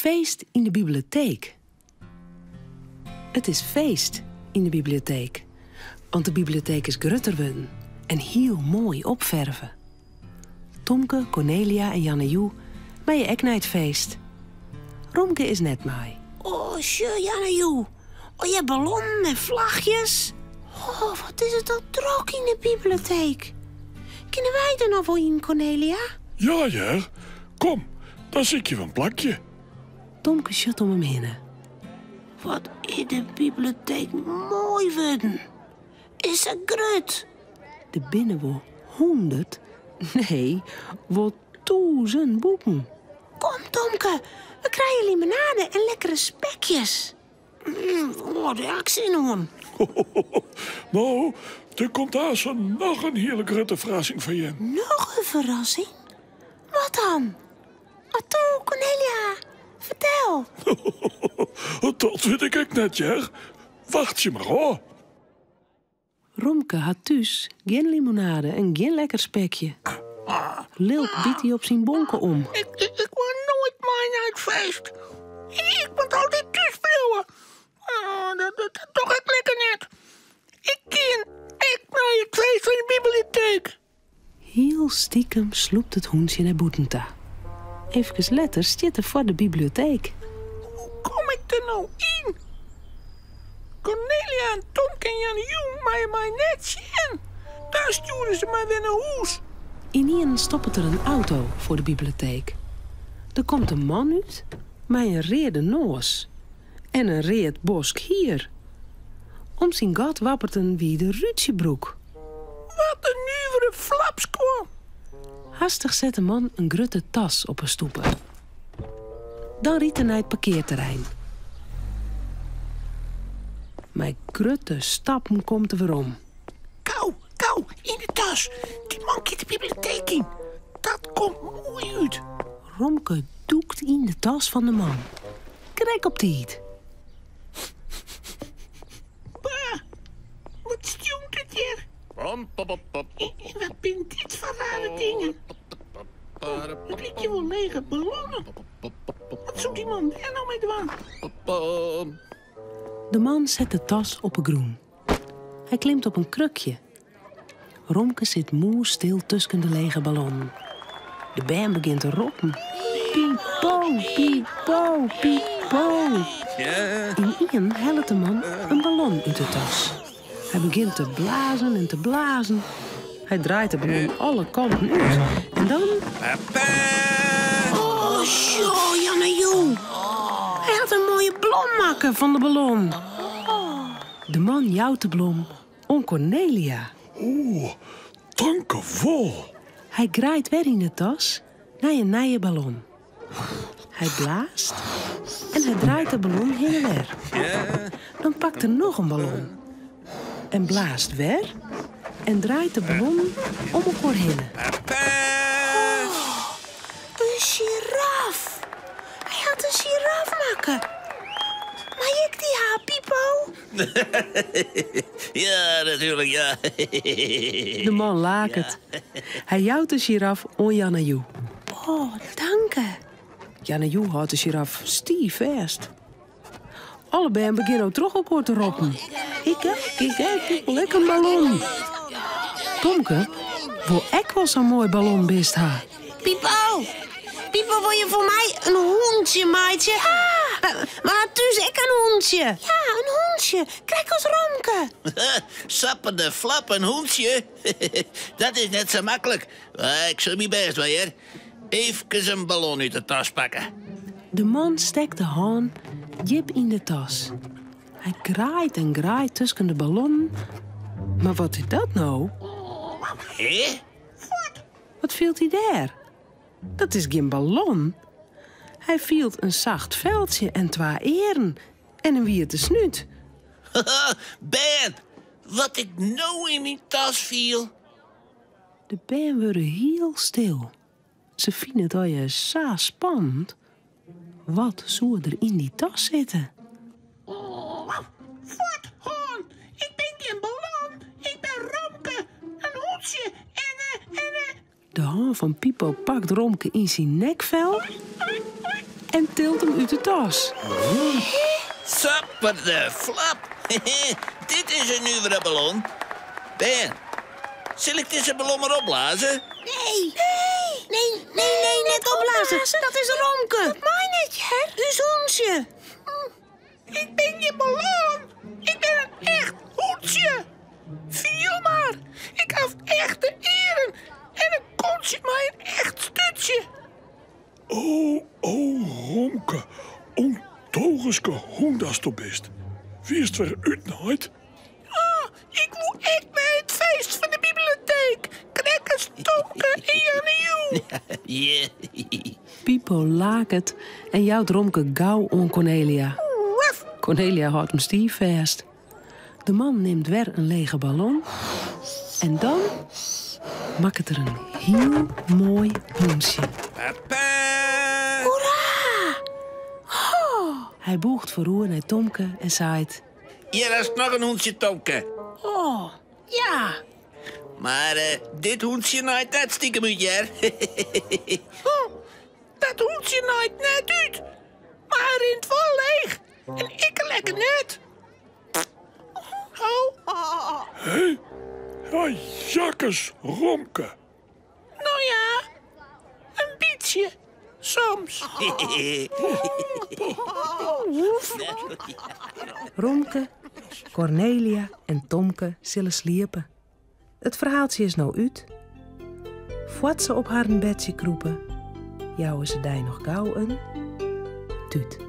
Feest yn de bibleteek. It is feest yn de bibleteek, want de bibleteek is grutter wurden en hiel moai opferve. Tomke, Kornelia en Jannejoe meie ek nei it feest. Romke is net mei. Oh, sjoch Jannejoe, allegear ballonnen en flachjes. Oh, wat is it al drok yn de bibleteek. Kinne wy der noch wol yn, Kornelia? Ja hear, kom, dan sykje we in plakje. Tomke sjocht om him hinne. Wat is de bibleteek moai wurden. Is se grut. Der binne wol hûndert, nee, wol tûzen boeken. Kom Tomke, we krije limonade en lekkere spekjes. Oh, dêr ha ik sin oan. No, der komt aanst noch in hiele grutte ferrassing foar jim. Noch in ferrassing? Wat dan? Atoe, Kornelia, fertel. Dat wit ik ek net, hear. Wachtsje mar ôf. Romke hat thús gjin limonade en gjin lekker spekje. Lilk byt hy op syn bonke om. Ik wol noait mei nei it feest. Ik moat altyd thús bliuwe. Dat doch ik lekker net. Ik gean ek nei it feest fan de biblioteek. Hiel stikem slûpt it hûntsje nei bûten ta. Efkes letter stiet er foar de biblioteek. Hoe kom ik der no yn? Kornelia en Tomke en Jannejoe meie my net sjen. Dan stjoere se my wer nei hûs. Ynienen stoppet der in auto foar de biblioteek. Der komt in man út mei in reade noas en in read bosk hier. Om syn gat wappert in wide rútsjebroek. Wat in nuvere flapskuon! Hastich set de man in grutte tas op 'e stoepe. Dan rydt er nei it parkearterrein. Mei grutte stappen komt er werom. Gau, gau, yn de tas! Dy man giet de biblioteek yn. Dat komt moai út. Romke dûkt yn de tas fan de man. Krekt op tiid. Bah, wat stjonkt it hjir. En wat binne dit foar rare dingen? It lykje wol lege ballonnen. Wat soe dy man dêr no mei dwaan? De man set de tas op 'e grûn. Hy klimt op in krukje. Romke sit mûsstil tusken de lege ballonnen. De bern begjint te roppen. Pipo, pipo, pipo. Ynienen hellet de man in ballon út de tas. Hy begjint te blazen en te blazen. Hy draait de ballon alle kanten út. En dan... Oh, sjoch, Jannejoe. Hy hat in moaie blom makke fan de ballon. De man jout de blom oan Kornelia. Oeh, tankewol. Hy graait wer yn de tas nei in nije ballon. Hy blaast en hy draait de ballon hinne wer. Dan pakt er noch in ballon en blaast wer en draait de ballon om elkoar hinne. In sjiraf! Hy hat in sjiraf makke. Mei ik dy ha, Pipo? Ja, natuerlik, ja. De man laket. Hy jout de sjiraf oan Jannejoe. Oh, danke. Jannejoe hâldt de sjiraf stiif fêst. Alle bern begjinne no troch elkoar te roppen. Ik ek, ik ek, ik wol ek in ballon. Tomke wol ek wol sa'n moai ballonbist ha. Pipo, Pipo, wol je foar my in hûntsje meitsje? Ja! Wy ha thús ek in hûntsje. Ja, in hûntsje, krekt as Romke. Sappende flap, in hûntsje? Dat is net sa maklik. Ik sil myn bêst dwaan, hear. Eefkes in ballon út de tas pakke. De man stekt de hân djip yn de tas. Hy graait en graait tusken de ballonnen. Mar wat is dat no? Hé? Wat fielt hy dêr? Dat is gjin ballon. Hy fielt in sacht feltsje en twa earen en in wiete snút. Bern, wat ik no yn myn tas fiel. De bern wurde hiel stil. Se fine it allegear sa spannend. Wat soe der yn dy tas sitte? Fuort, hân! Ik bin gjin ballon, ik bin Romke, in hûntsje en en. De hân fan Pipo pakt Romke yn syn nekfel. en tilt him út de tas. Sapper de flap! Dit is in nuvere ballon. Bern, sil ik dizze ballon mar opblaze? Nee. Nee, nee, nee, net opblaze. Dat is Romke. Dat mei net, hear. Us hûntsje. Ik bin gjin ballon. Ik bin in echt hûntsje. Fiel mar, ik haw echte earen en in kontsje mei in echt stútsje. O, o, Romke, ûndogenske hûn datsto bist. Wiest wer útnaaid? Oh, ik woe ek nei it feest fan de bibleteek, krekt as Tomke en Jannejoe. Pipo laket en jout Romke gau oan Kornelia. Kornelia hâldt him stiif fêst. De man nimt wer in lege ballon en dan makket er in hiel moai hûntsje. Hoera! Oh. Hy bûcht foaroer nei Tomke en seit. Hjir hast noch in hûntsje, Tomke. Oh, ja. Mar eh, dit hûntsje naait net stikem út, hear. Oh, dat hûntsje naait net út. Mar hy rint wol leech. En ik lekker net. Oh. Hé? Ja, jakkes, Romke. No ja, in bytsje. Soms. Romke, Kornelia en Tomke sille sliepe. It ferhaaltsje is no út. Foar't se op harren bedsje krûpe, jouwe se dy noch gau in tút.